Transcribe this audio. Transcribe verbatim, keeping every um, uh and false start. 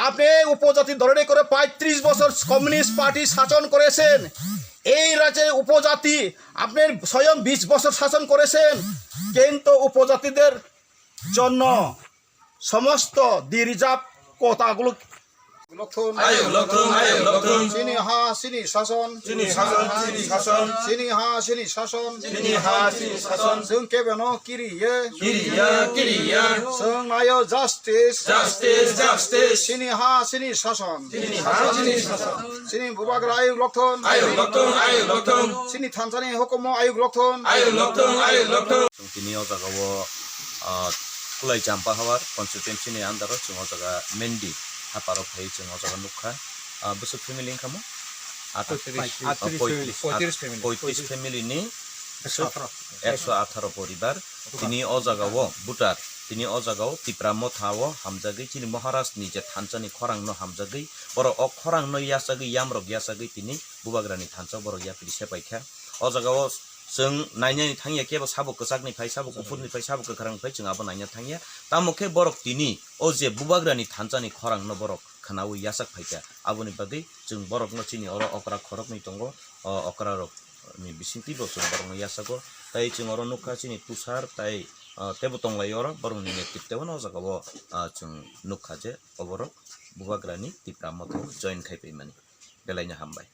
আপনি উপজাতি ধরে করে পঁয়ত্রিশ বছর কমিউনিস্ট পার্টি শাসন করেছেন। এই রাজ্যে উপজাতি আপনি স্বয়ং বিশ বছর শাসন করেছেন, কিন্তু উপজাতিদের জন্য সমস্ত ডি রিজার্ভ কোটাগুলো লক্ষণ। আয়ো লক্ষণ, আয়ো লক্ষণ। চিনি হা, চিনি শাসন। চিনি শাসন, চিনি শাসন। চিনি হা, চিনি শাসন। চিনি হা, চিনি শাসন। Chwng kebeno kiriye. Kiriya, kiriya. Chwng nayo justice. Justice, justice. Chini ha, chini sason. Chini ha, chini sason. Chini bubagra ayuk lokthon. Ayuk lokthon, ayuk lokthon. Chini thansani hukumo ayuk lokthon. Ayuk lokthon, ayuk lokthon. Chwng tini o jaga o, ah, Kulai Champa Hawar constituency ni under o chwng o jaga Mendi haparo phai chwng o jaga nukha. Ah, bwswk family wngkha mo? Ato-, Atris. ah, Atris, poitris, poitris ah, family. Poitris family ni Ekso atharo. Ekso atharo poribar. Tini o jaga o voter, tini o jaga o Tipra Motha o hamjagwi chini Maharaj ni je thansa ni khorang no hamjagwi, borok o khorang no yachagwi, yamrok yachagwi tini bubagra ni thansa o borok yapri sepaikha. O jaga o chwng nainani thangya kebo sabo kwchak ni phai, sabo kuphur ni phai, sabo kwkhrang ni phai, chwng abo naina thangya. Tamo khe borok tini o je bubagra ni thansa ni khorang no borok khwnaui yachak phaikha. Aboni bagwi chwng borokno chini oro okra khoroknwi tongo, o okra rok ni bisingtwi bo chwng borokno yachago. Tai chwng oro nukha chini Tushar tai, ah, teibo tonglai oro borokni netrito no o jaga o, ah, chwng nukha je oborok bubagrani Tipra Motha o join khai paimani. Belaino hambai.